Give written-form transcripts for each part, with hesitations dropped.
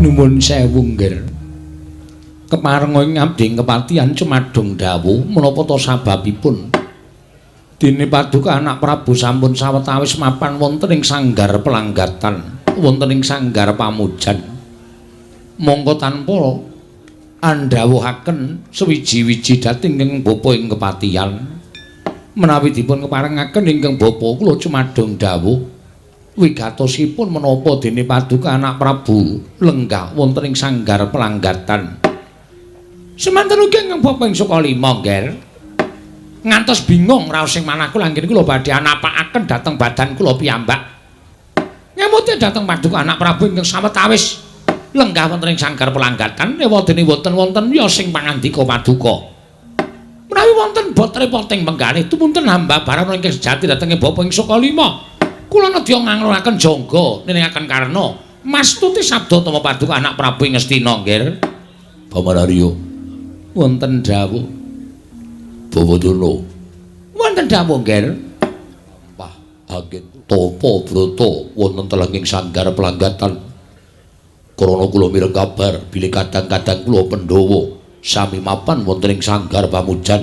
Nuwun sewu nggih. Keparenga ing abdi kepatihan cumadung dawuh menapa ta sababipun dene paduka anak Prabu sampun sawetawis mapan wonten ing sanggar pelanggatan, wonten ing sanggar pamujan. Mongko tanpa andhawuhaken sewiji-wiji dhateng ingkang bapa ing kepatihan. Menawi dipun keparengaken ingkang bapa kula cumadung dawuh wigatosipun menapa dene paduka anak Prabu lenggah wonten ing sanggar pelanggatan. Semanten ugi ingkang bapa ing Sukalima nggih. Ngantos bingung raos ing manah kula anggen kula badhe anapakaken dhateng badan kula piyambak. Ngemute dhateng paduka anak Prabu ingkang sawetawis lenggah wonten ing sanggar pelanggatan ewadene boten wonten ya sing pangandika paduka. Menawi wonten bot repoting penggalih tumunten hamba barana ingkang sejati dhateng bapa ing Sukalima. Kula nedya ngangluraken jangga niningaken karna mastuti sabda tama paduka anak Prabu ing Ngastina nggih. Paman Arya wonten dawuh. Bawadana wonten dawuh nggih. Wah, anggen tapa brata wonten telenging sanggar pelanggatan. Krana kula mireng kabar bilih kadang-kadang kula Pandhawa sami mapan wonten ing sanggar pamujan.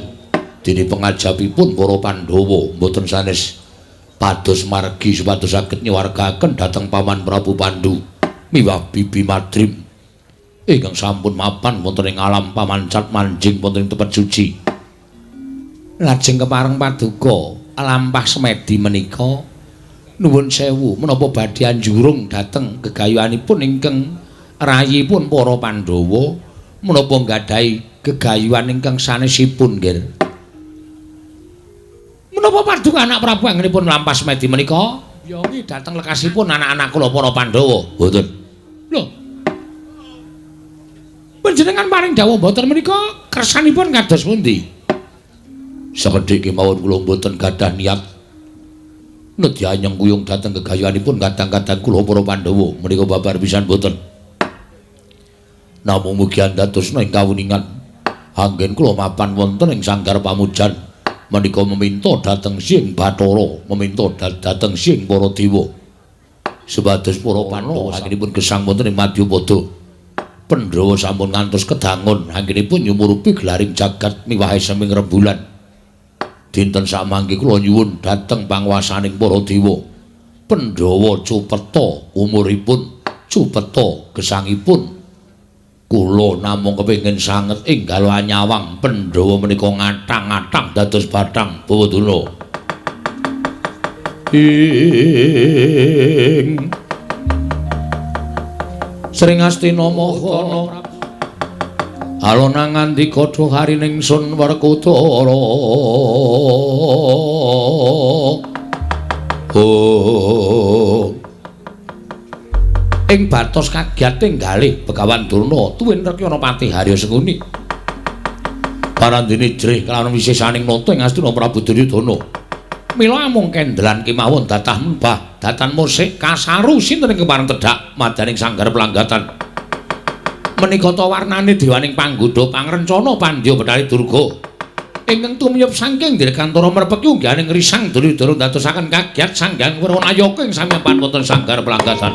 Dene pengajapipun para Pandhawa mboten sanes pados margi supados saged nyuwargaken dhateng Paman Prabu Pandu miwah Bibi Madrim ingkang sampun mapan wonten ing alam pamancat manjing wonten ing tempat suci. Lajeng kepareng paduka lampah semedi menika nuwun sewu menapa badhe anjurung dhateng gegayuhanipun ingkang rayipun para Pandhawa menapa nggadahi gegayuhan ingkang sanesipun nggih. Menapa paduka anak Prabu anggenipun lampah semedi menika yongi dhateng lekasipun anak-anak kula para Pandhawa? Mboten. Lho. Panjenengan paring dawuh mboten menika kersanipun kados pundi? Sekedhik kemawon kula mboten gadah niat nedya nyengkuyung dhateng gegayuhanipun kadang-kadang kula para Pandhawa menika babar pisan mboten. Namung mugi andadosna ing kawuningan anggen kula mapan wonten ing sanggar pamujan menika meminta dhateng Sing Bathara, meminta dhateng Sing para dewa supados para Pandhawa anggenipun gesang wonten ing Madyapada. Pandhawa sampun ngantos kedangon anggenipun nyumurupi gelaring jagat miwah eseming rembulan. Dinten samangke kula nyuwun dhateng panguwasaning para dewa. Pandhawa cupeta umuripun, cupeta gesangipun. Kula namung kepengin sanget enggal anyawang Pandhawa menika ngathang-athang dados bathang Bawadana. Ing Sring Astina Mahana alona ngandika harining sun Werkudara. Oh. Ing batos kagiyating galih Begawan Durna tuwin Rekyana Patih Harya Sengkuni. Parandene jrih kelawan wisesaning nata ing Astina Prabu Duryudana. Mila amung kendhelan kemawon datah membah datan musik kasaru sinten ing kepareng tedhak madyaning sanggar pelanggatan. Menika ta warnane dewaning panggodha pangrencana Pandya Bethari Durga ingkang tumiyup saking dirgantara merpeki unggahaning risang Duryudana ndadosaken kagiat sanghyang Werwanayaka ing sami mapan wonten sanggar pelanggatan.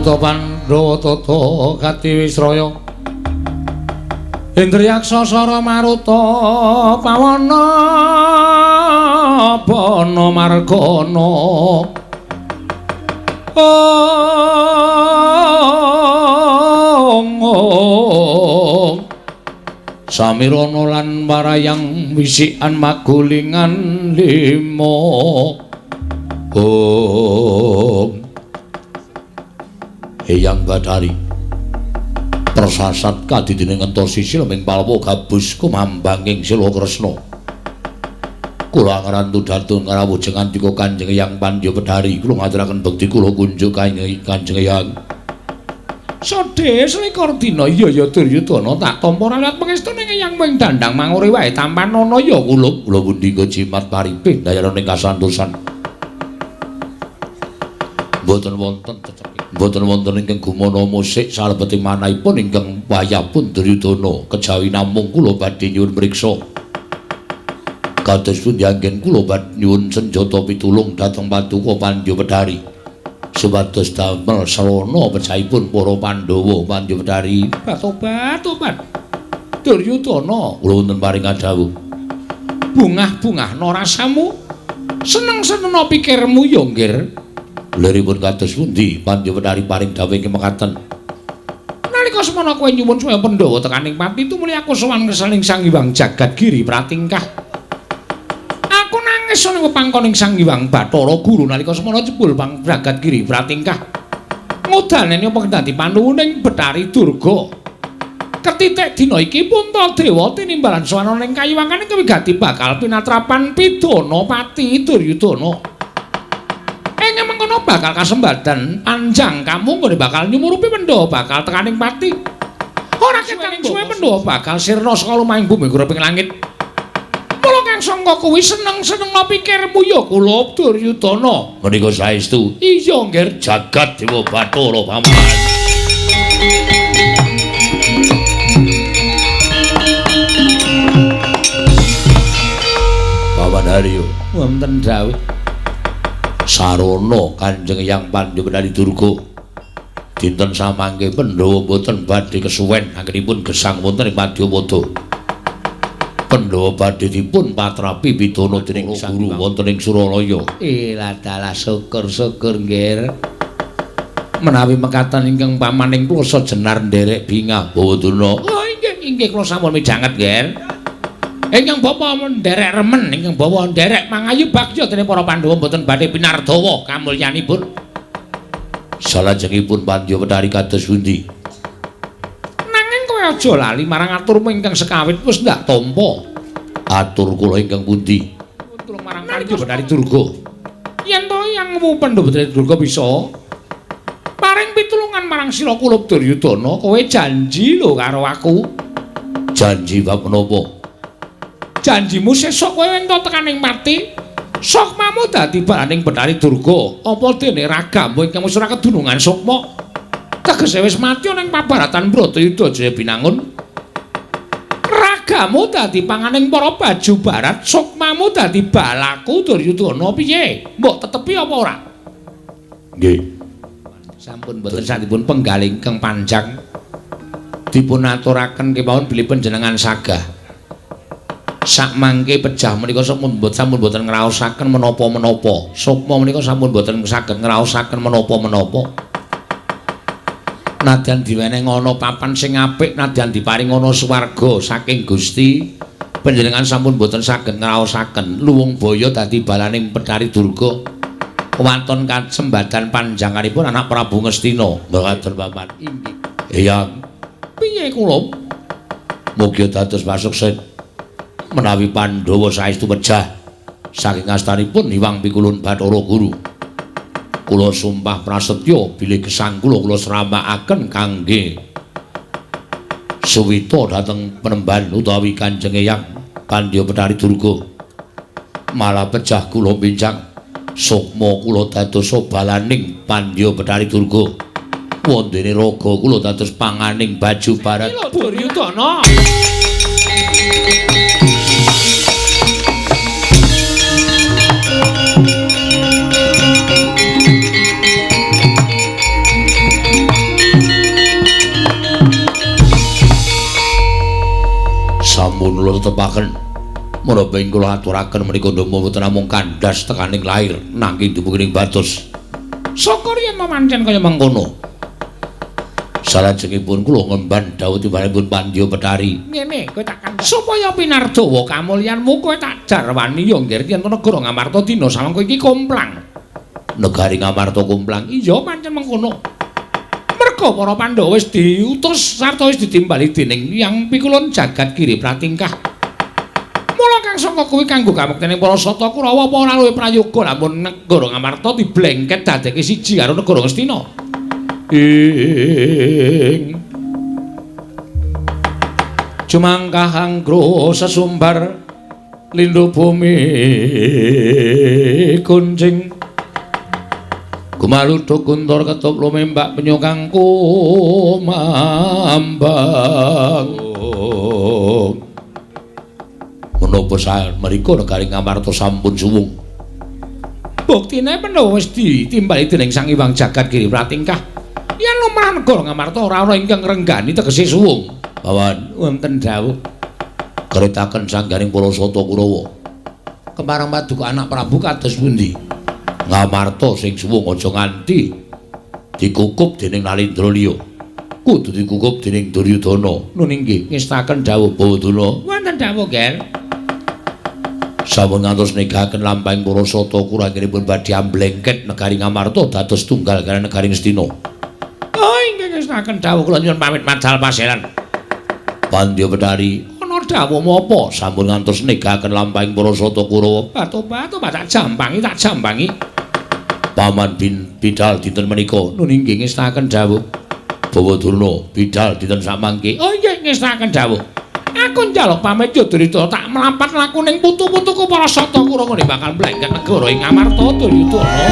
Maruta Pandhawa tata katiwisraya Indriyaksa sara maruta pawana bana margana ong samirana lan warayang wisikan magulingan lima om. Eyang Bathari tersasat kadidine ngentos sisi leming palwa gabus kumambanging sila Kresna. Kula ngrantu datun ngrawuh jengandika Kanjeng Eyang Pandya Pedhari, kula ngaturaken bekti kula kunjuk Kanjeng Eyang. Sodhe selikur dina iya ya Duryudana tak tampa ora liwat pangestune Eyang mung dandang mangure wae tampanana ya kula. Kula pundi jimat paripih dayana ing kasantosan. Mboten wonten mboten wonten ingkang gumana musik salebeting manahipun ingkang wayahpun Duryudana kejawi namung kula badhe nyuwun mriksa. Kados pundi anggen kula badhe nyuwun senjata pitulung dhateng Paduka Pandya Pedhari supados damel srana pejahipun para Pandhawa Pandya Pedhari. Tobat tobat Duryudana kula wonten paring dawuh. Bungah-bungahna rasamu, seneng-senengna pikirmu ya nggir. Liripun kados pundi Pandya Pedhari paring dawuh ingkang mekaten. Nalika semana kowe nyuwun supaya Pandhawa tekaning pati tumuli aku sowan ngesaning Sang Hyang Jagat Giri pratingkah. Aku nangis ana pangkoning Sang Hyang Bathara Guru nalika semana jebul pang Jagat Giri pratingkah. Ngudaneni apa dadi panuwuning Bathari Durga. Ketitik dina iki Puntadewa tinimbalan sowan ana ing kayiwangane kewigati bakal pinatrapan pidana pati Duryudana. Ing mengkono bakal kasembadan panjang kamu nggone bakal nyumurupi Pandhawa bakal tekaning pati. Ora ketang suwe Pandhawa bakal sirna saka lumahing bumi gureping langit. Mula kang sangka kuwi seneng-seneng pikirmu ya kula Duryudana. Menika saestu. Iya nggir jagat Dewa Bathara paman. Paman Haryo wonten dawuh. Sarana Kanjeng Eyang Pandya Pedhari Durga dinten samangke Pandhawa boten badhe kesuwen anggenipun gesang wonten ing Madyapada. Pandhawa badhe dipun patrapi pidana dening guru wonten ing Suralaya. Ladalah syukur-syukur nggir. Menawi mekaten ingkang pamaning klasa jenar nderek bingah Bawadana. Oh inggih inggih kula sampun midhanget nggir. Ingkang bapa nderek remen, ingkang bawa nderek mangayu bagya dene para Pandhawa mboten badhe pinardawa kamulyanipun. Salajengipun Pandya Pedhari kados pundi? Nanging kowe aja lali marang aturmu ingkang sekawit wis ndak tampa. Atur kula ingkang pundi? Tulung marang Pandya Pedhari Durga. Yen to yangmu Pandhawa Pedhari Durga bisa paring pitulungan marang sira kula Duryudana, kowe janji lho karo aku. Janji bab menapa? Janjimu sesuk kowe ento tekaning pati, sukmamu dadi balaning Bathari Durga. Apa dene ragamu ingkang wis ora kedunungan sukma? Tegese wis mati ana ing pabaratan Bratayuda Jaya Binangun. Ragamu dadi panganing para baju barat, sukmamu dadi balaku Duryudana. Piye? Mbok tetepi apa ora? Nggih. Sampun boten santipun penggalih ingkang panjang dipun aturaken kemawon bilih panjenengan sagah. Sakmangke pejah menika sampun boten ngraosaken menapa-menapa. Sukma menika sampun boten saged ngraosaken menapa-menapa. Nadyan diweneh ana papan sing apik, nadyan diparing ana swarga saking Gusti, panjenengan sampun boten saged ngraosaken. Luwung baya dadi balaning Bathari Durga. Waton kasembadan panjanganipun anak Prabu Ngastina. Mboten papan. Inggih. Eyang, piye kula? Mugi dados pasuksen. Menawi Pandhawa saestu pejah saking astanipun Hyang Pikulun Bathara Guru. Kula sumpah prasetya bilih gesang kula kula sramakaken kangge suwita dhateng penemban utawi Kanjeng Eyang Pandya Bathari Durga. Malah pejah kula bincang sukma kula dados balaning Pandya Bathari Durga. Wondene raga kula dados panganing baju barat. Duryudana. Sampun kula tetepaken. Menapa ing kula aturaken menika ndama boten namung kandhas tekaning lair nanging dumugi ing batos. Saka riyen pancen kaya mengkono. Salajengipun kula ngemban dawuh timbalanipun Pandya Bethari. Ngene, kowe tak kandhani supaya pinardawa kamulyanmu kowe tak jarwani ya nggir yen negara Ngamarta dina samangka iki komplang. Negari Ngamarta komplang. Iya pancen mengkono. Merga para Pandhawa wis diutus sarta wis ditimbali dening Hyang Pikulun Jagat Giri Pratingkah. Mula kang saka kuwi kanggo kamektene para Sata Kurawa apa ora luwih prayoga lamun negara Ngamarta diblengket dadeke siji karo negara Ngastina. Ing jumangkah anggra sesumbar lindhu bumi kuncing gumaluduk guntur ketup lumembak penyu kang kumambang. Menapa samerika negari Ngamarta sampun suwung. Buktine menawa wis ditimbali dening Sang Hyang Jagat Giri Pratingkah. Yen lumrah negara Ngamarta ora ana ingkang ngrenggani tegese suwung. Bawan wonten dawuh kretaken sanggaring para Sata Kurawa. Kemarang paduka anak Prabu kados pundi? Ngamarta sing suwung aja nganti dikukup dening Nalindra liya. Kudu dikukup dening Duryudana. Nun inggih ngestaken dawuh Bawadana. Wonten dawuh, Ger. Sampun ngantos negaken lampahing para Sata Kurawa anggenipun badhe amblengket negari Ngamarta dados tunggal kaliyan negari Ngastina. Oh inggih ngestaken dawuh kula nyuwun pamit madal paseran. Pandya Bethari, ana dawuh menapa? Sampun ngantos negaken lampahing para Sata Kurawa. Batu-batu tak jampangi, tak jampangi. Paman bin bidal dinten menika. Nun inggih ngestaken dawuh. Bawadurna bidal dinten samangke. Oh inggih ngestaken dawuh. Aku njaluk pamit ya Duryudana tak mlampat laku ning putu-putuku para Sata Kurawa ngene bakal mlengket negara ing Ngamarta Duryudana.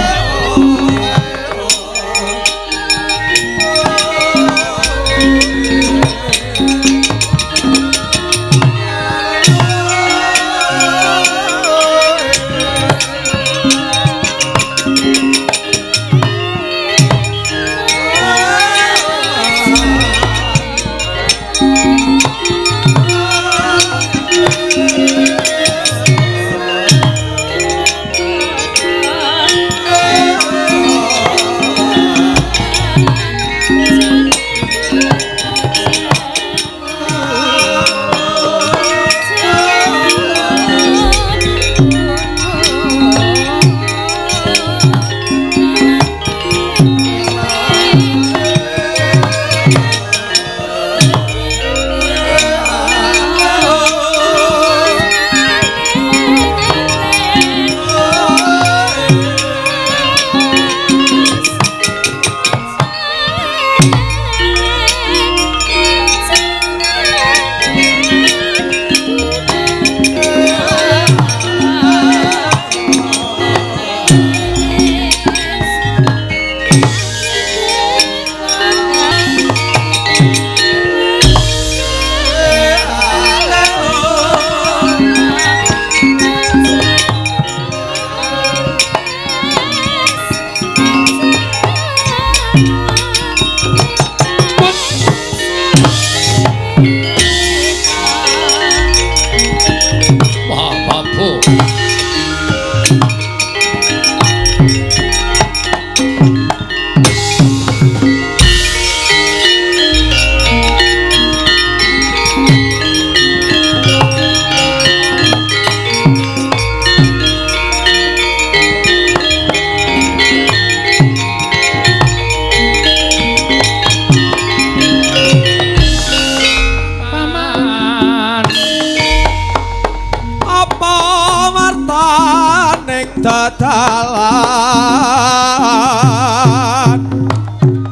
Dadalan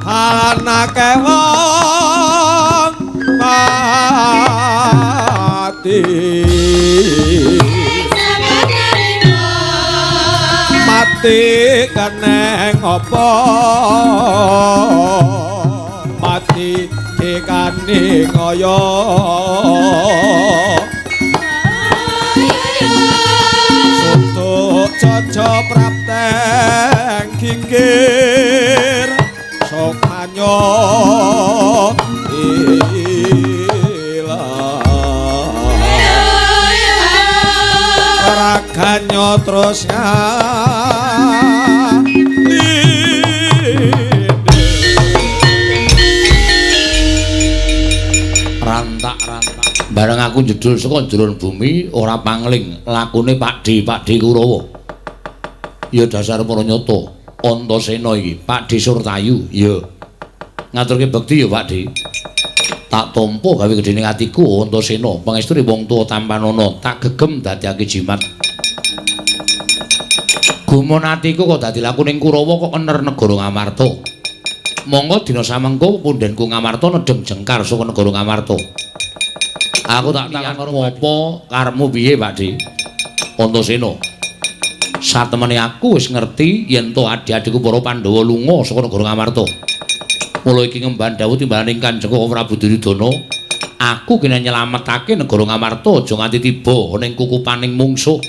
anake wong mati mati keneng apa mati dikane kaya Jojo prapteng gigir sokanyo ilang. terus Rantak-rantak bareng aku jedul saka jero bumi ora pangling lakune Pakdhe Pakdhe Kurawa. Ya dasar para nyata Antasena iki Pakdhe Surtayu. Ya ngaturke bekti ya Pakdhe. Tak tampa gawe gedene atiku Antasena pangestune wong tuwa tampanana tak gegem dadiake jimat. Gumun atiku kok dadi lakuning Kurawa kok ener negara Ngamarta. Monggo dina samengko pundhenku Ngamarta nedheng jengkar saka negara Ngamarta. Aku tak takon karo apa karepmu piye Pakdhe? Antasena. Satemene aku wis ngerti yen to adhi-adhiku para Pandhawa lunga saka negara Ngamarta. Mula iki ngemban dawuh timbalaning Kanjeng Prabu Duryudana, aku kena nyelametake negara Ngamarta aja nganti tiba ning kukupaning mungsuh.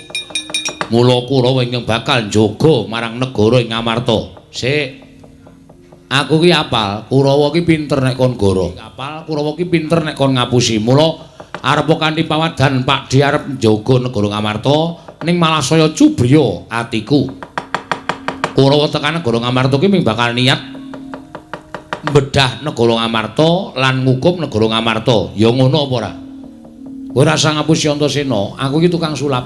Mula Kurawa ingkang bakal njaga marang negara ing Ngamarta. Sik. Aku ki apal, Kurawa ki pinter nek kon goro. Apal Kurawa ki pinter nek kon ngapusi. Mula arep kanthi pawadan Pakdhe arep njaga negara Ngamarta ning malah saya cubriya atiku. Kurawa tekan negara Ngamarta ki mung bakal niat bedah negara Ngamarta lan ngukum negara Ngamarta. Ya ngono apa ora? Kowe ora ngapusi Antasena, aku ki tukang sulap.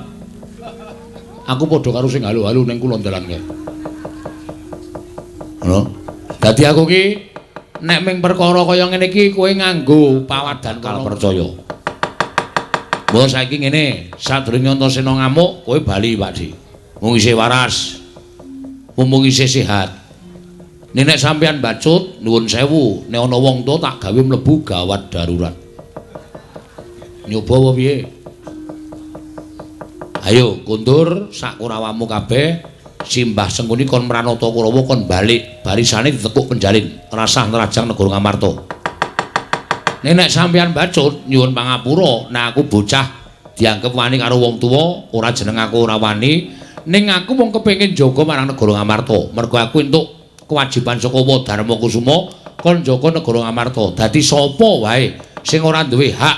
Aku padha karo sing halu-halu ning kulon dalan kae. Ngono. Dadi aku ki nek ming perkara kaya ngene iki kowe nganggo pawadan kal percaya. Mbok saiki ngene, sadurunge Antasena ngamuk, kowe bali Pakdhe. Mung isih waras. Mumpung isih sehat. Nek sampeyan bacut, nuwun sewu, nek ana wong tuwa tak gawe mlebu gawat darurat. Nyoba apa piye? Ayo kundur sak kurawamu kabeh. Simbah Sengkuni kon mranata Kurawa kon balik, barisane ditekuk penjalin, rasah nrajang negara Ngamarta. Nek sampeyan bacut nyuwun pangapura, nek aku bocah dianggep wani karo wong tuwa, ora jeneng aku ora wani, ning aku mung kepengin jaga marang negara Ngamarta. Mergo aku entuk kewajiban saka Dharma Kusuma kon jaga negara Ngamarta. Dadi sapa wae sing ora duwe hak,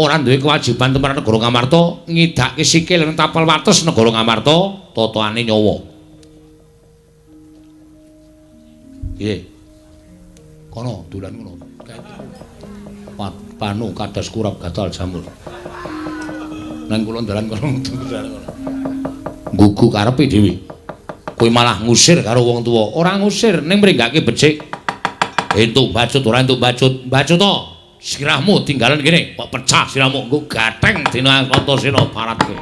ora duwe kewajiban marang negara Ngamarta, ngidake sikil ing tapel wates negara Ngamarta, totoane nyawa. Piye? Kono dolan ngono. Panu kadas kurap gatal jamur. Nang kulon dalan kono dalan kono. Nggugu karepe dhewe. Kowe malah ngusir karo wong tuwa. Ora ngusir ning mringgake becik. Entuk bacut ora entuk bacut. Bacut to. Sirahmu tinggalan kene, kok pecah sirahmu nggo gatheng dina Antasena parat kowe.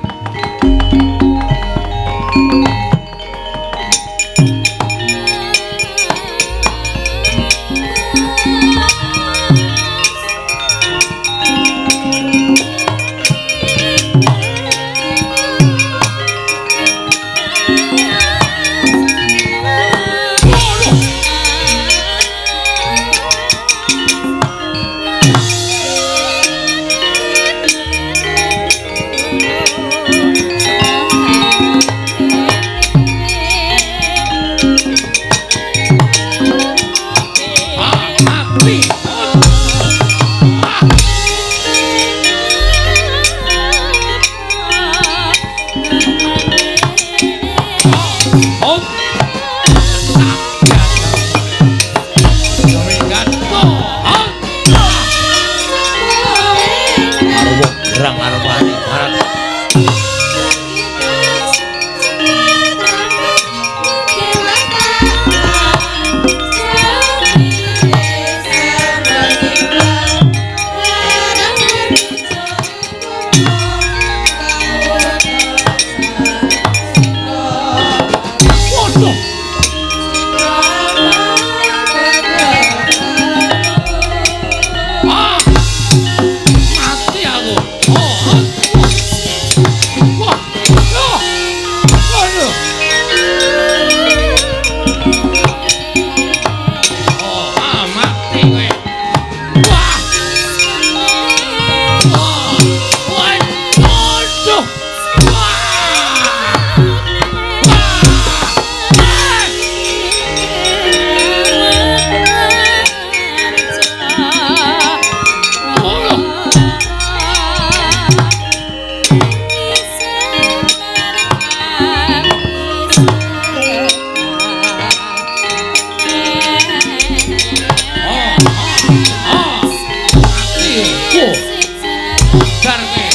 Mati kowe. Wah. Modar kowe.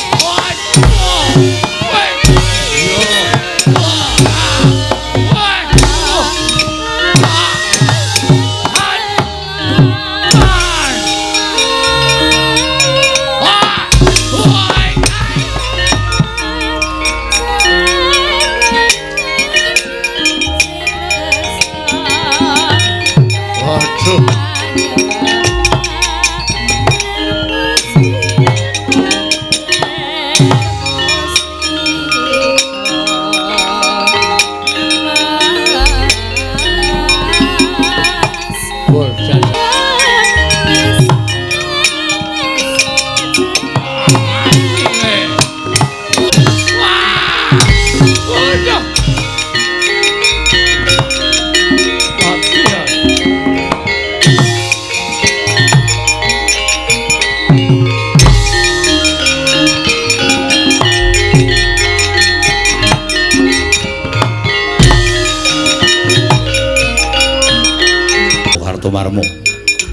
Marmo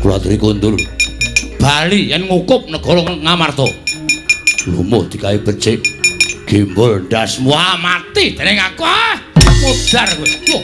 kula aturi kondur bali yen ngukup negara Ngamarta lumuh digawe becik gembol ndasmu mati dening aku modar kowe.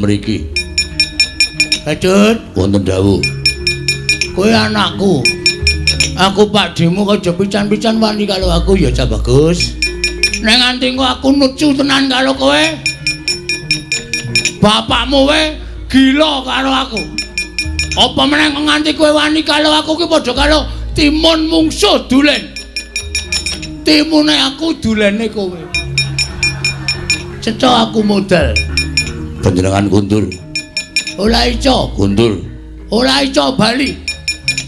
Mriki. Pecut, wonten dawuh. Kowe anakku. Aku pakdhemu aja pican-pican wani karo aku ya Cah Bagus. Nek nganti engko aku nucu tenan karo kowe. Bapakmu we gila karo aku. Apa meneh nganti kowe wani karo aku ki padha karo timun mungsuh dulen. Timune aku dulene kowe. Cetha aku modal. Panjenengan kundur. Ora iso kundur. Ora iso bali.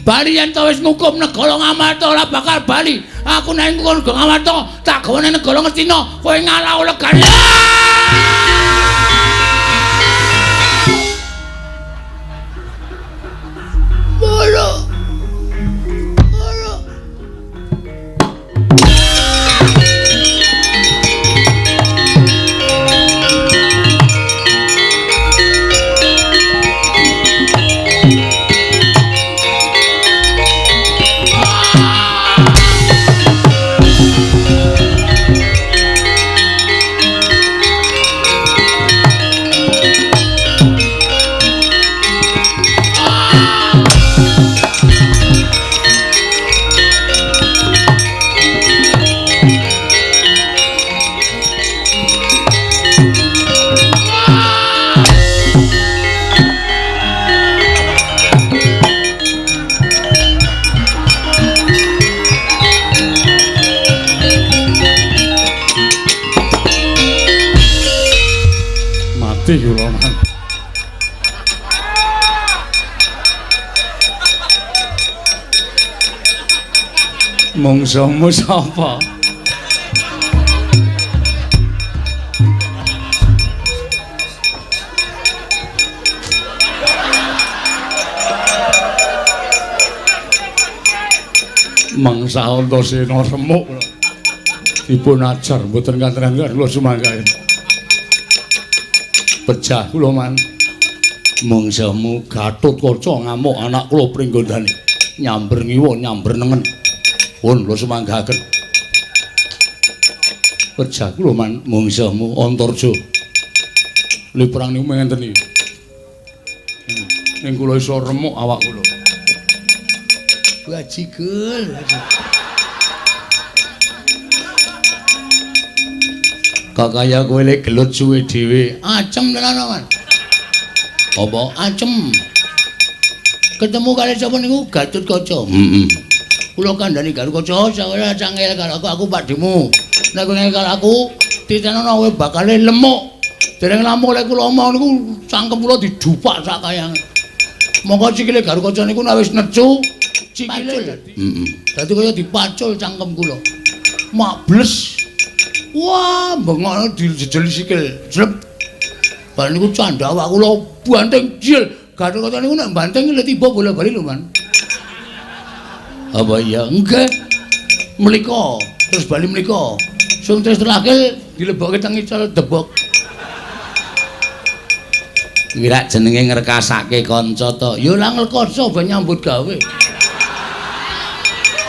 Bali yen to wis ngukum negara Ngamarta ora bakal bali. Aku nek ngukum negara Ngamarta tak gawane negara Ngastina, kowe ngalah legane. Ora. Ora. Mati kula man. Mungsuhmu sapa? Mangsa Antasena remuk dipun ajar mboten katrangan kula sumanggaken. Pejah kula man. Mungsuhmu Gatotkaca ngamuk anak kula Pringgondani. Nyamber ngiwa nyamber nengen. Pun kula sumanggahaken. Pejah kula man mungsuhmu Antarja. Li perang niku ngenten iki. Ning kula iso remuk awak kula. Bajigul. Kok kaya kowe lek gelut suwe dhewe. Acem tenan, Man. Apa acem? Ketemu kali sapa niku Gatotkaca. Heeh. Kula kandhani Gatotkaca ora cangel karo aku, aku pakdhemu. Nek kowe ngel karo aku, titenono kowe bakale lemuk. Dereng lamuk lek kula omong niku cangkem kula didupak sak kayang. Monggo sikile Gatotkaca niku nek wis necu, sikile dadi. Heeh. Dadi kaya dipacul cangkem kula. Mak bles. Wah, bengokno dijejeli sikil. Jlep. Bar niku candhak awak kula banting jil. Gatotkaca niku nek banting lho tiba bola-bali lho, Man. Apa iya? Nggih. Mlika, terus bali mlika. Sing terus terakhir dilebokke teng icel debok. Kuwi rak jenenge ngrekasake kanca to. Ya ora ngrekoso ben nyambut gawe.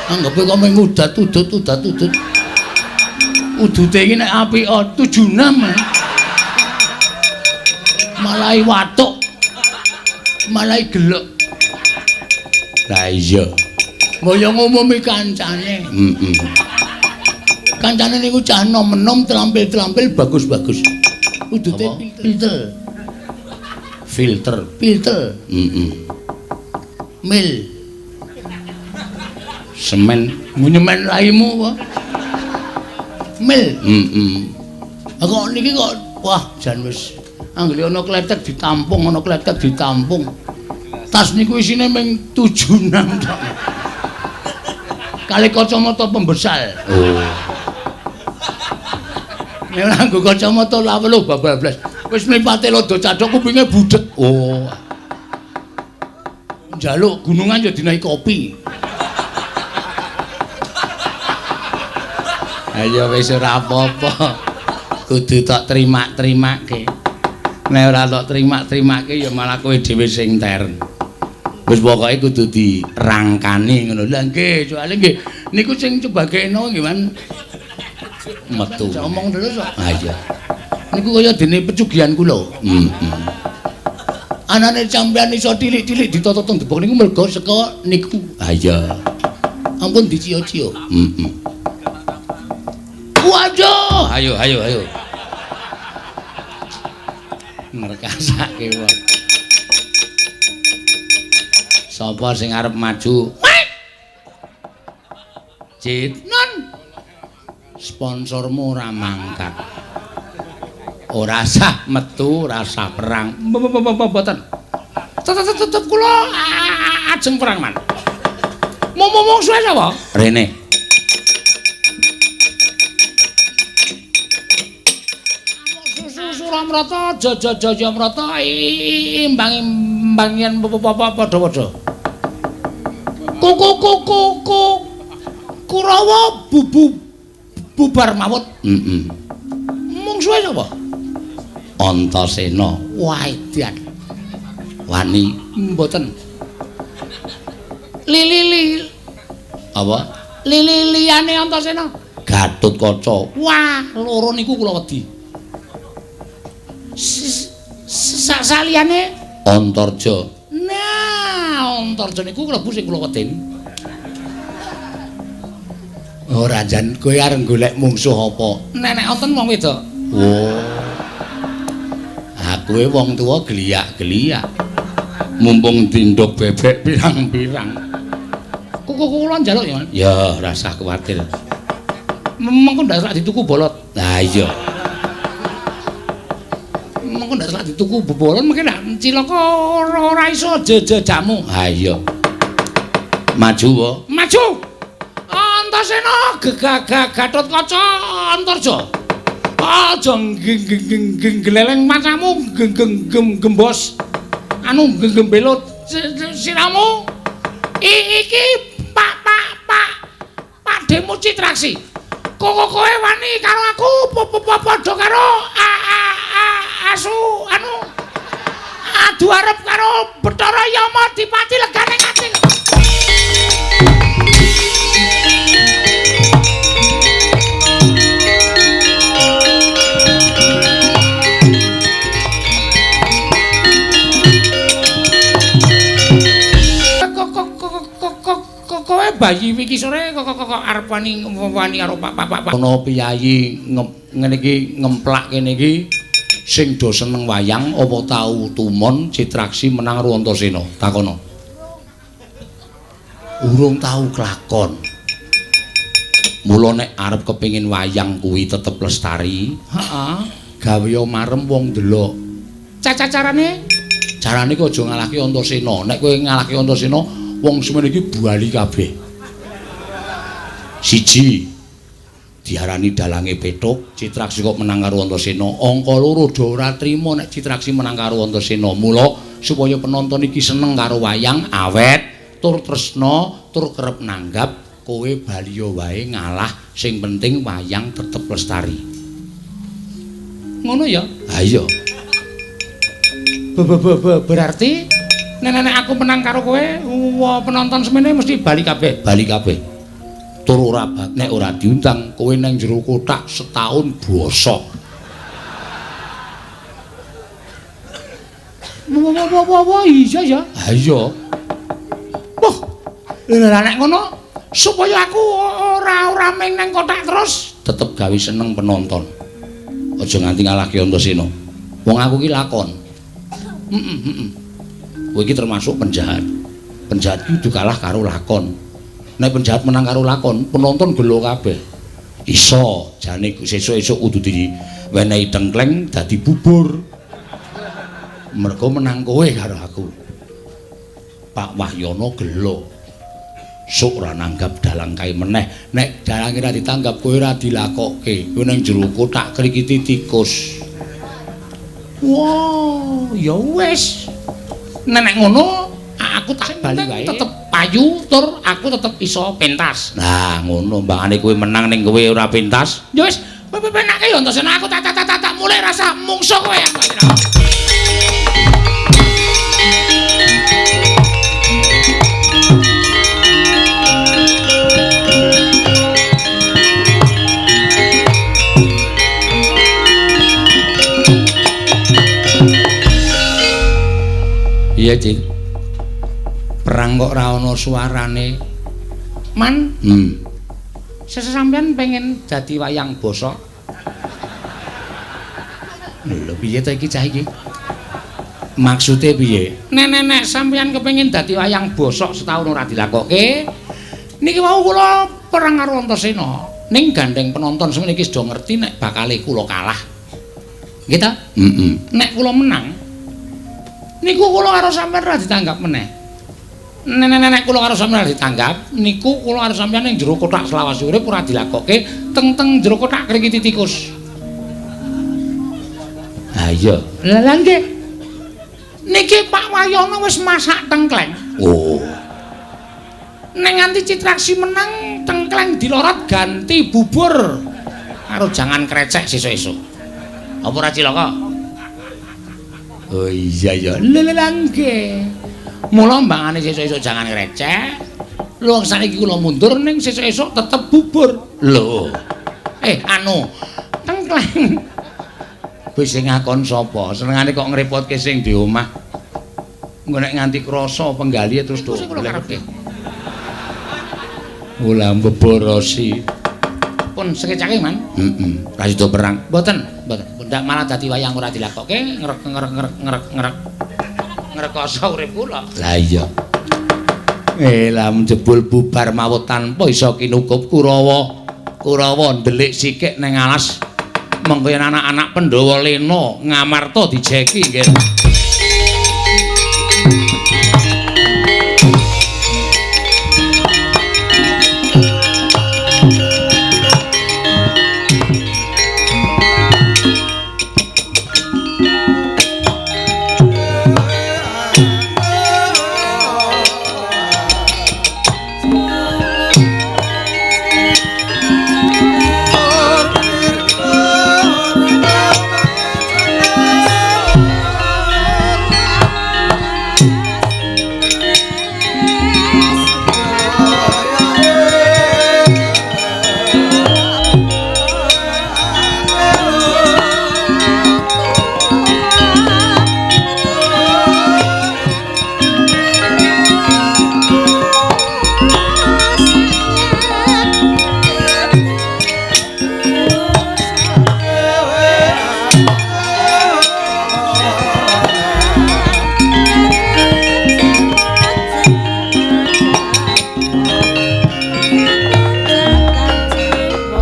Anggepe kok mung udat-udut udat-udut. Udute iki nek apik 76. Malai watuk. Malai gelek. Lah iya. Mbok yo ngumumi kancane. Heeh. Kancane niku cah nom-nom terampil-terampil bagus-bagus. Udute filter. Filter, filter. Heeh. Mil. Semen, nyemen raimu apa? Mil. Heeh. Kok niki kok wah jan wis anggere ana kletek ditampung, ana kletek ditampung. Tas niku isine ming 76 tok. Kali kacamata pembesar. Oh. Nek ora nggo kacamata lawelu bablas. Wis mripate lodo cadhok kupinge budhek. Oh. Njaluk gunungan ya dinaiki kopi. Ayo wis ora apa-apa. Kudu tok terima-terimake. Nek ora tok terima-terimake ya malah kowe dhewe sing teren. Wis pokoke kudu dirangkani ngono. Lah nggih, soalé nggih niku sing cebageno nggih Man. Metu. Omong terus kok. Ha iya. Niku kaya dene pecugihan kula. Heeh. Anane sampean iso tilik-tilik ditata teng debok niku mergo saka niku. Ha iya. Ampun dicio-cio. Heeh. Waduh, ayo ayo ayo. Ngrekasake wong. Sapa sing arep maju? Cit, non. Sponsormu ora mangkat. Ora sah metu, ora sah perang. Mboten. Tetep kula ajeng perang, Man. Mung suwe sapa? Rene. Suramrata, Jajajayamrata, imbang-imbangian padha-padha. Kuku Kurawa bubu bubar mawut. Heeh. Mungsuhe sapa? Antasena. Wah, edan. Wani mboten. Lili apa? Lili liyane Antasena. Gatotkaca. Wah, loro niku kula wedi. Saliyane Antarja. Nah, Antarja niku klebu sing kula wedeni. Ora jan kowe arep golek mungsuh apa? Nenek wonten wong wedok. Oh. Aku wong tuwa geliyak-geliyak. Mumpung dindok bebek pirang-pirang. Kuku kula njaluk ya, Man. Ya, rasah kuwatir. Mengko ndak sak dituku bolot. Lah iya. Mengko ndak sak dituku bolot mungkin ndak cilaka ora iso jejejamu. Ha iya. Maju wae. Maju. Antasena gegagah Gatotkaca Antarja. Aja gleleng macamu gembos. Anu gembelot siramu. Iki Pak Pak Pak Pakdemu Citraksi. Kok kowe wani karo aku padha karo asu anu Adu arep karo Bathara Yama dipati legane ati. Kowe bayi iki sore kok arep wani wani karo pak-pak. Ana piyayi ngene iki ngemplak kene iki sing do seneng wayang apa tau tumon Citraksi menang karo Antasena? Takono. Urung tau kelakon. Mula nek arep kepengin wayang kuwi tetep lestari, heeh, gawe marem wong ndelok. Caca-carane? Carane kok aja ngalahke Antasena. Nek kowe ngalahke Antasena, wong semene iki bali kabeh. Siji diarani dalange Petuk, Citraksi kok menang karo Antasena. Angka loro do ora trima nek Citraksi menang karo Antasena. Mula supaya penonton iki seneng karo wayang awet, tur tresna, tur kerep nanggap, kowe baliya wae ngalah, sing penting wayang tetep lestari. Ngono ya? Ha iya. Berarti nek aku menang karo kowe, penonton semene mesti bali kabeh. Bali kabeh. Tur ora nek ora diundang, kowe nang jero kothak setahun bosok. Wah, iya ya. Ha iya. Wah, lha nek ngono supaya aku ora meng nang kothak terus, tetep gawe seneng penonton. Aja nganti ngalahke Antasena. Wong aku ki lakon. Kowe iki termasuk penjahat. Penjahat ki kudu kalah karo lakon. Nek penjahat menang karo lakon, penonton gelo kabeh. Iso, jane sesuk-esuk kudu diwenehi tengkleng dadi bubur. Mergo menang kowe karo aku. Pak Wahyono gelo. Sok ora nanggap dalang kae meneh. Nek dalange ora ditanggap kowe ora dilakokke. Kowe nang jero kothak krikiti tikus. Wah, ya wis. Nek ngono aku tak bali wae, tetep payu tur aku tetep iso pentas. Nah, ngono mbangane kowe menang ning kowe ora pentas. Ya wis, kowe penake ya Antasena, aku tak mulai rasa mungsuh kowe aku. Iya, Cil. Perang kok ora ana suarane. Man. Sesampeyan pengen dadi wayang bosok. Lho piye to iki cah iki? Maksude piye? Nek sampeyan kepengin dadi wayang bosok setahun ora dilakokke. Niki wau kula perang karo Antasena. Ning gandeng penonton semene iki do ngerti nek bakale kula kalah. Nggih ta? Heeh. Nek kula menang niku kula karo sampeyan ora ditanggap meneh. Nek kula karo sampeyan ora ditanggap, niku kula karo sampeyan ning jero kothak selawase urip ora dilakokke, teng-teng jero kothak krikiti tikus. Ha iya. Lah nggih. Niki Pak Wahyono wis masak tengkleng. Oh. Nek nganti Citraksi menang, tengkleng dilorot ganti bubur karo jangan krecek sesuk-esuk. Apa ora cilaka? Oh iya ya, lha nggih. Mula mbangane sesuk-esuk jangan ngrecek. Lho saiki kula mundur ning sesuk-esuk tetep bubur. Lho. Anu, tengkleng. Wis sing ngakon sapa? Senengane kok ngrepotke sing di omah. Engko nek nganti krasa penggalihe terus do. Ora mbeborosi. Pun sekecake, Man. Heeh. Ra sida perang. Mboten, mboten. Ndak malah dadi wayang ora dilakokke, ngrek ngrek ngrek ngrek ngrek. Ngrekoso urip kula. Lah iya. Lah jebul bubar mawut tanpa iso kinukup Kurawa. Kurawa ndelik sikik ning alas. Mengko yen anak-anak Pandhawa lena ngamarta dijeki nggih.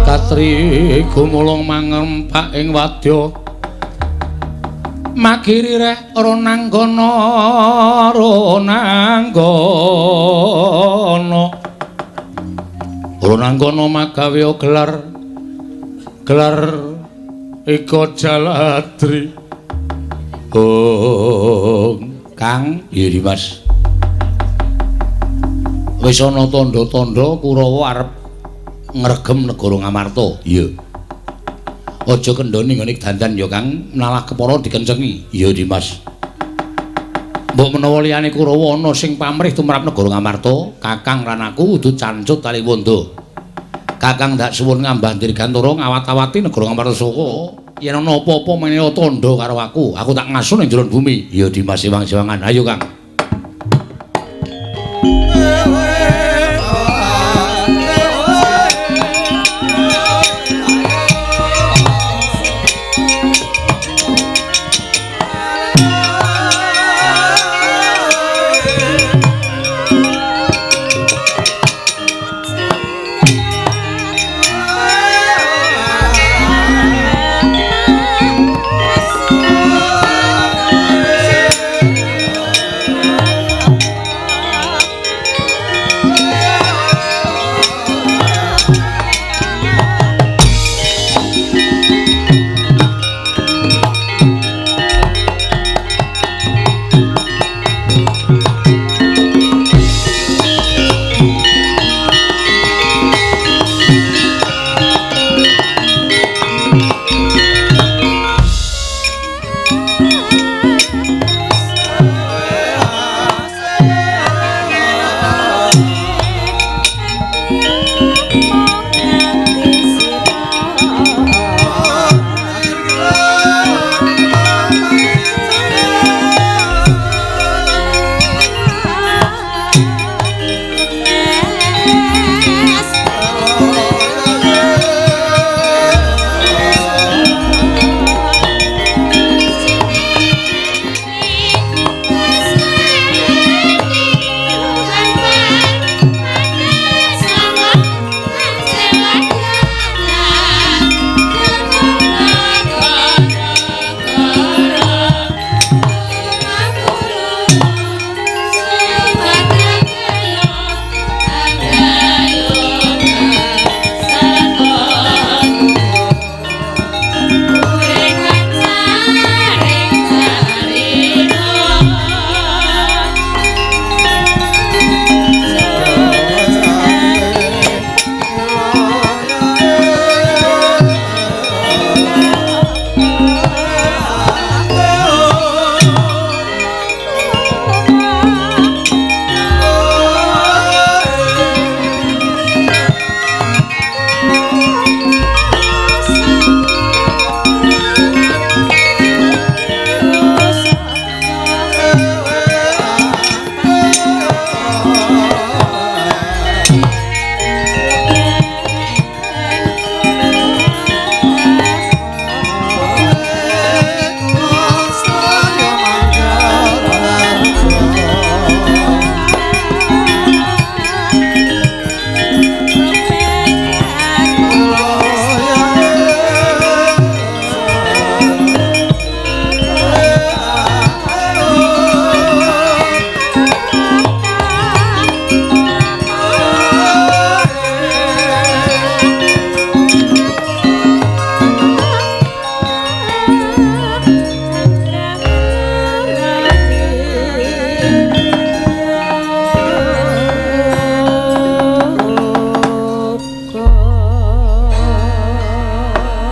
Katri gumulung mangrempak ing wadya magiri reh ronanggana ronanggana ronanggana magawe gelar gelar ika jaladri. Oh Kang, iya Dimas, wis ana tandha-tandha Kurawa arep ngregem negara Ngamarta. Iya. Aja kendhone nggone dandan ya Kang, nalah kepara dikencengi. Iya Dimas. Mbok menawa liyane Kurawa ana sing pamrih tumrap negara Ngamarta, Kakang lan aku kudu cancut taliwonda. Kakang ndak suwun ngambah dirgantara ngawat-awati negara Ngamarta saka yen ana apa-apa meneha tandha karo aku, aku tak ngasun ing jero bumi. Iya Dimas, sewang-sewangan. Ayo Kang.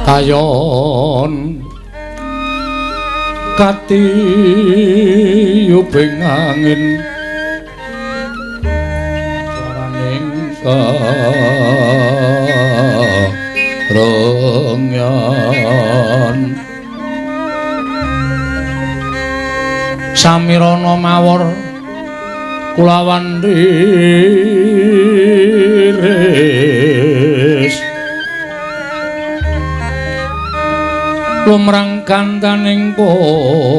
Kayon katiyuping angin swaraning karengyan samirana mawar kulawan riris Lumrang kantaning puspita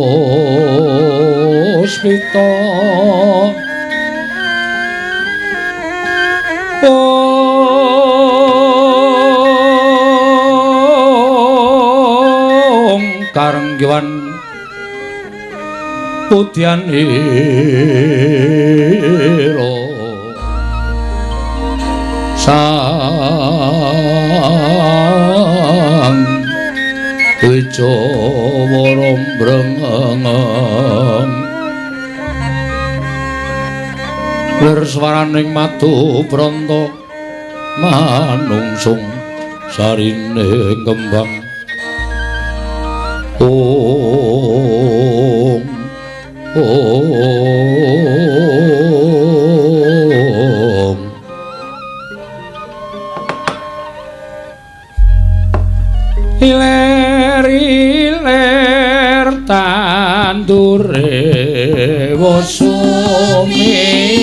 ong karenggiwan putyan ira sang Wijawara mbrengeng lir swaraning madu pranta manungsung sarine kembang ong ong iler iler tandure wosumilir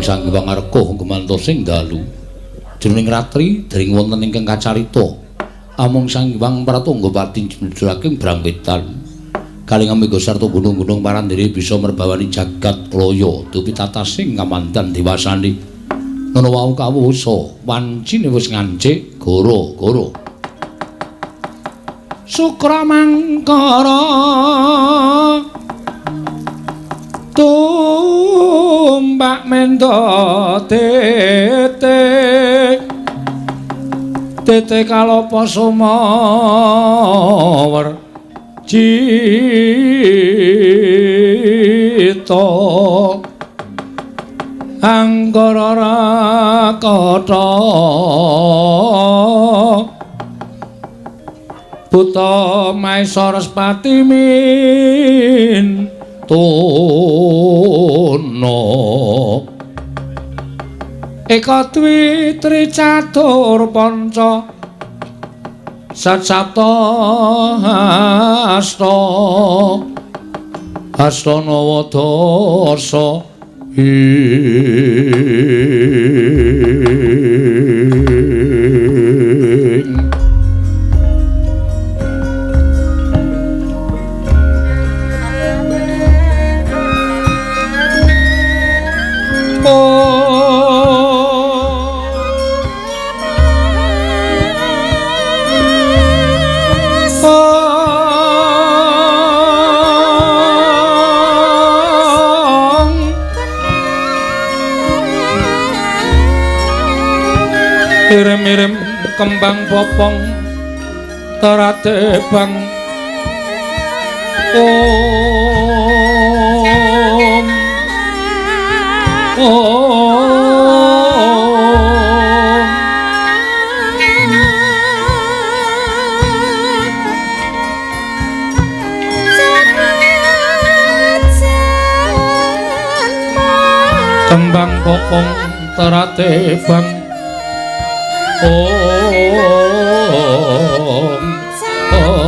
Sang Hyang Arka gumantos ing dalu jroning ratri dering wonten ingkang kacarita amung Sang Hyang Pratunggapati jlujuraking Brangwetan kaling amega sarta gunung-gunung parandene bisa merbawani jagat laya dupi tatasing kamandan dewasane ngono wau kawusa wancine wis ngancik goro-goro sukra mangkara tumbak mendo tete tete kalopo sumawer cita anggara rakata buta maesa respati min tono eka dwi tri catur panca sat sapta asta asta nawa dasa ing Irem-irem kembang popong terate bang om om. Kokong terate bang om om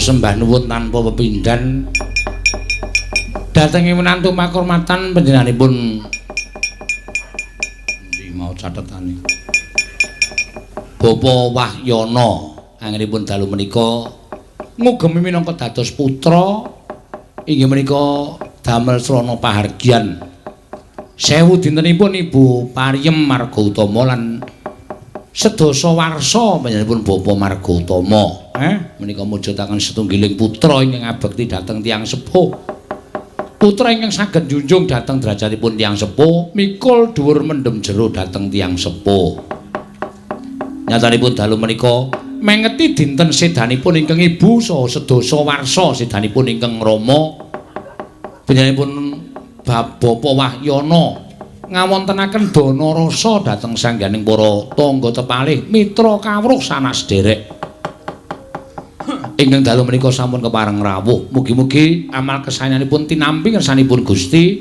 Sembah nuwun tanpa pepindhan dhateng menantu makurmatan panjenenganipun endi mau catetane Bapak Wahyana anggenipun dalu menika ngugemi minangka dados putra inggih menika damel srana pahargyan sewu dintenipun Ibu Pariem marga utama lan Sedasa warsa panjenenganipun Bapak Marga Utama, menika mujudaken setunggiling putra ingkang ngabekti dhateng tiyang sepuh. Putra ingkang saged njunjung dhateng derajatipun tiyang sepuh, mikul dhuwur mendem jero dhateng tiyang sepuh. Nyatanipun dalu menika mengeti dinten sedanipun ingkang ibu saha sedasa warsa sedanipun ingkang rama panjenenganipun Bapak Wahyana ngawontenaken dana rasa dhateng sangganing para tangga tepalih mitra kawruh sanas derek. Ingkang dalu menika sampun kepareng rawuh. Mugi-mugi amal kesayanipun tinampi ngersanipun Gusti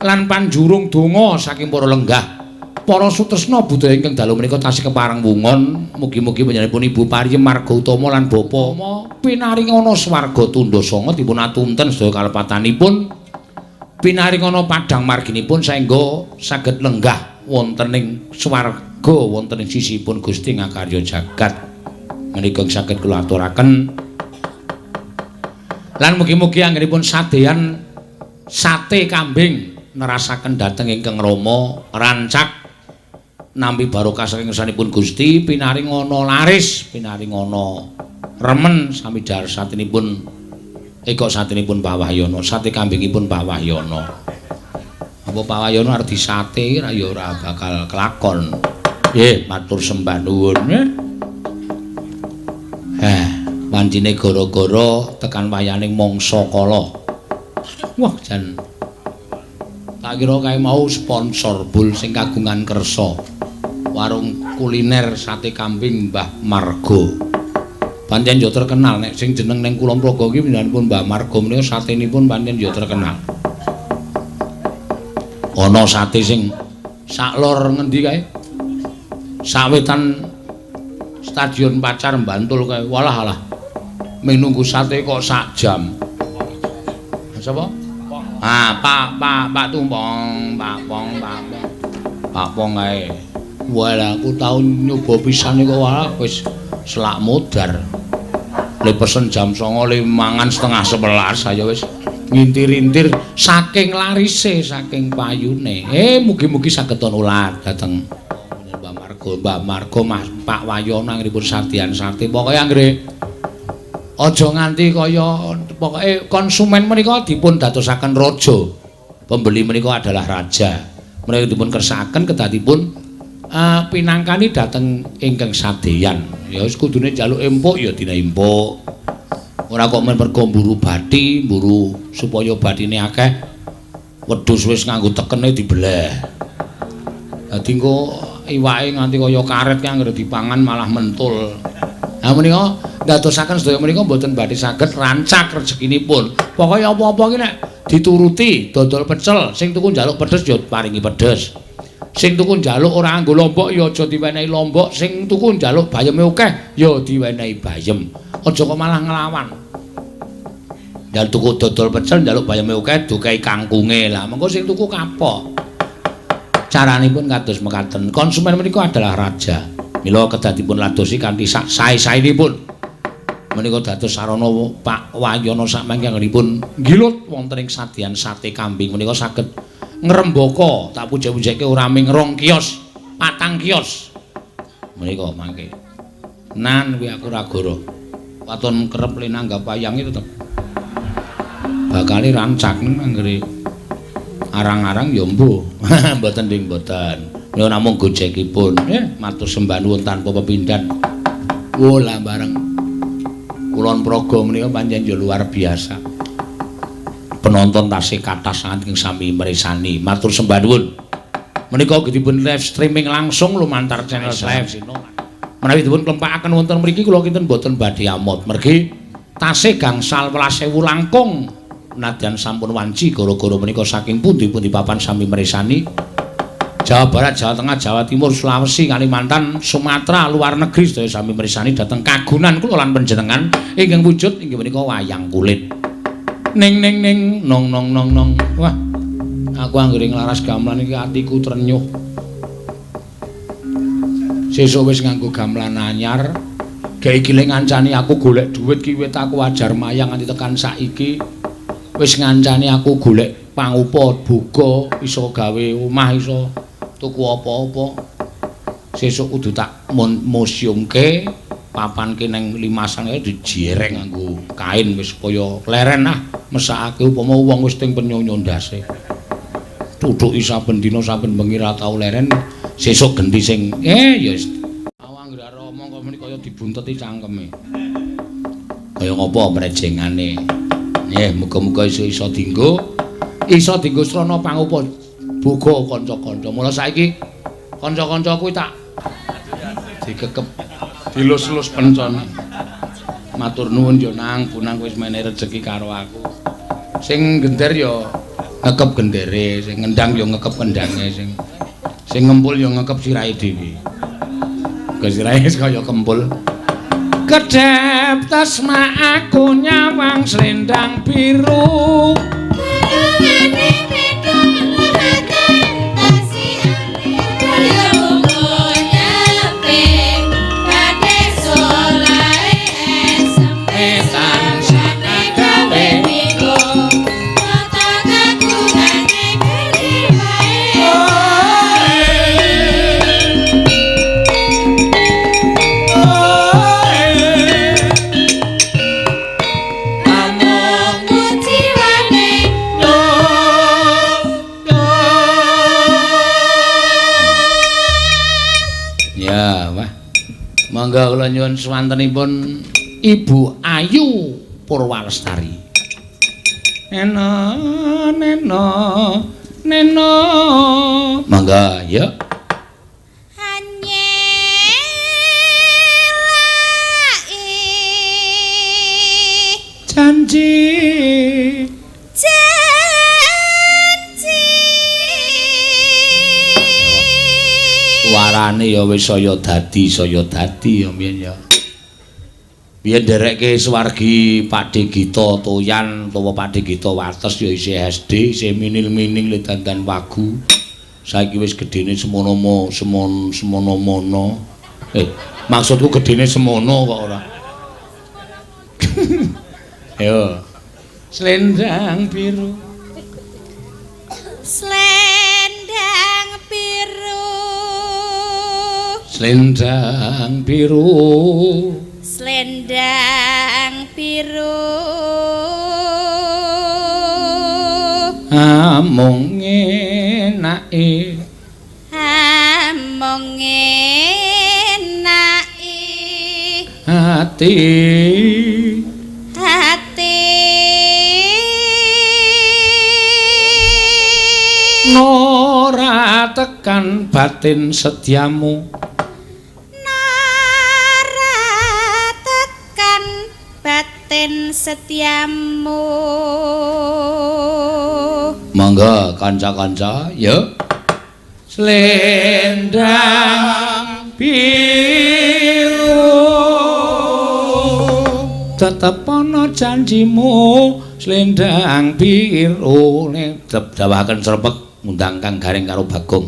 lan panjurung donga saking para lenggah para sutresna budaya ingkang dalu menika tasih kepareng wungon. Mugi-mugi panjenenganipun Ibu Pariyem Marga Utama lan Bapa pinaringana swarga tundha sanga dipun atunten sedaya kalepatanipun, pinaringana padhang marginipun saengga saged lenggah wonten ing swarga wonten ing sisihipun Gusti ngakarya jagat. Menika saged kula aturaken lan mugi-mugi anggenipun sadeyan sate kambing nerasaken dhateng ingkang rama rancak nampi barokah saking ngersanipun Gusti, pinaringana laris, pinaringana remen sami dhahar satinipun eko satinipun Pak Wahyana, sate kambingipun Pak Wahyana. Apa Pak Wahyana arep disate ora ya ora bakal kelakon. Nggih, matur sembah nuwun. Wancine gara-gara tekan wayaning mangsa kala. Wah, jan tak kira kae mau sponsor bul sing kagungan kersa. Warung kuliner sate kambing Mbah Margo. Pancen yo terkenal nek sing jeneng ning Kulon Progo iki panjenenganipun Mbah Margo menika satenipun pancen yo terkenal. Ana sate sing sak lor ngendi kae? Sawetan Stadion Pacar Bantul kae. Walah alah. Ming nunggu sate kok sak jam. Sapa? Ah, Pak Pak Pak Tumpong, Pak Pong, Pak Pong. Pak Pong kae. Walah aku tau nyoba pisan kok walah wis selak modar. Le pesen jam 09.00 le mangan 10:30 ayo wis ngintir-intir saking larise, saking payune. Mugi-mugi saged nular dhateng Mbah Margo, Mbah Margo Mas Pak Wayono anggenipun sadean sate. Pokoke anggere aja nganti kaya pokoke konsumen menika dipun dadosaken raja. Pembeli menika adalah raja. Menika dipun kersakaken kedah dipun pinangkani dhateng ingkang sadeyan. Ya wis kudune njaluk empuk ya dina empuk. Ora kok men mergo mburu bathi, mburu supaya bathine akeh. Wedhus wis nganggo tekene dibeleh. Dadi engko iwake nganti kaya karet ki anggere dipangan malah mentul. Lah menika ndadosaken sedaya menika mboten badhe saged rancak rezekinipun. Pokoke apa-apa ki nek dituruti, dodol pecel, sing tuku njaluk pedes ya paringi pedes. Sing tuku njaluk ora nganggo lombok ya aja diwenehi lombok, sing tuku njaluk bayeme akeh ya diwenehi bayem. Aja kok malah nglawan. Njaluk tuku dodol pecel njaluk bayeme akeh dukai kangkunge. Lah mengko sing tuku kapok. Caranipun kados mekaten. Konsumen menika adalah raja. Mila kedah dipun ladosi kanthi sak sae-saenipun. Menika dados sarana Pak Wayono sakmangke anggenipun nggilut wonten ing sadean sate kambing menika saged ngrembaka, tak puja-pujake ora ming 2 kios, 4 kios. Menika mangke. Nan kuwi aku ora goro. Waton kerep le nanggap wayang iki tetep bakale rancak anggere arang-arang ya mbuh. Mboten ding mboten. Menika namung gojekipun. Matur sembah nuwun tanpa pepindhan. Oh lah bareng Kulon Progo menika pancen ya luar biasa. Penonton tasih kathah sanget ing sami mresani. Matur sembah nuwun. Menika ugi dipun live streaming langsung lumantar channel live. Menawi dipun klempakaken wonten mriki kula kinten mboten badhe amot. Mergi tasih gangsal welas ewu langkung nadyan sampun wanci gara-gara menika saking pundi-pundi papan sami mresani. Jawa Barat, Jawa Tengah, Jawa Timur, Sulawesi, Kalimantan, Sumatera, luar negeri sedaya sami mresani dhateng kagunan kula lan panjenengan ingkang wujud inggih menika wayang kulit. Ning ning ning nong nong nong nong. Wah, aku anggere nglaras gamelan iki atiku trenyuh. Sesuk wis nganggo gamelan anyar. Gek iki le ngancani aku golek dhuwit ki wit aku ajar mayang nganti tekan saiki. Wis ngancani aku golek pangupa boga iso gawe omah iso tuku apa-apa. Sesuk kudu tak museumke, papanke nang limasan kae dijereng nganggo kain wis kaya leren ah, mesakake upama wong wis ting penyonyo ndase. Tutuki saben dina saben bengi ra tau leren, sesuk genti sing ya wis. Awang anggere arep omong kok meni kaya dibunteti cangkeme. Kaya ngopo mrejengane. Muga-muga iso dienggo. Iso dienggo srana pangupa boga kanca-kanca. Mula saiki kanca-kanca kuwi tak dikekep dilus-lus pencone. Matur nuwun yo Nang, Bunang wis menehi rejeki karo aku. Sing gender yo ngekep gendere, sing ngendang yo ngekep kendange, sing ngempul yo ngekep sirahe dhewe. Ke sirahe wis kaya kempul. Kedhep tasma aku nyawang slendang biru. Monggo kula nyuwun swantenipun Ibu Ayu Purwalestari. Neno neno neno. Monggo ya. Janji janji. Suarane ya wis saya dadi ya mbiyen ya. Biyen nderekke swargi Pakde Gita Toyan utawa Pakde Gita Wates ya isih SD, isih minil-minil le dandan wagu. Saiki wis gedene semono semono mono. Maksudku gedene semono kok ora. Ayo. Slendang biru. Slendang biru. Slendang biru. Slendang biru. Amung enake. Amung enake. Ati. Ati. Ora tekan batin setiamu. Setiamu. Monggo kanca-kanca ya. Slendang biru tetep ana janjimu. Slendang biru nek dawahaken srepek ngundang Kang Gareng karo Bagong.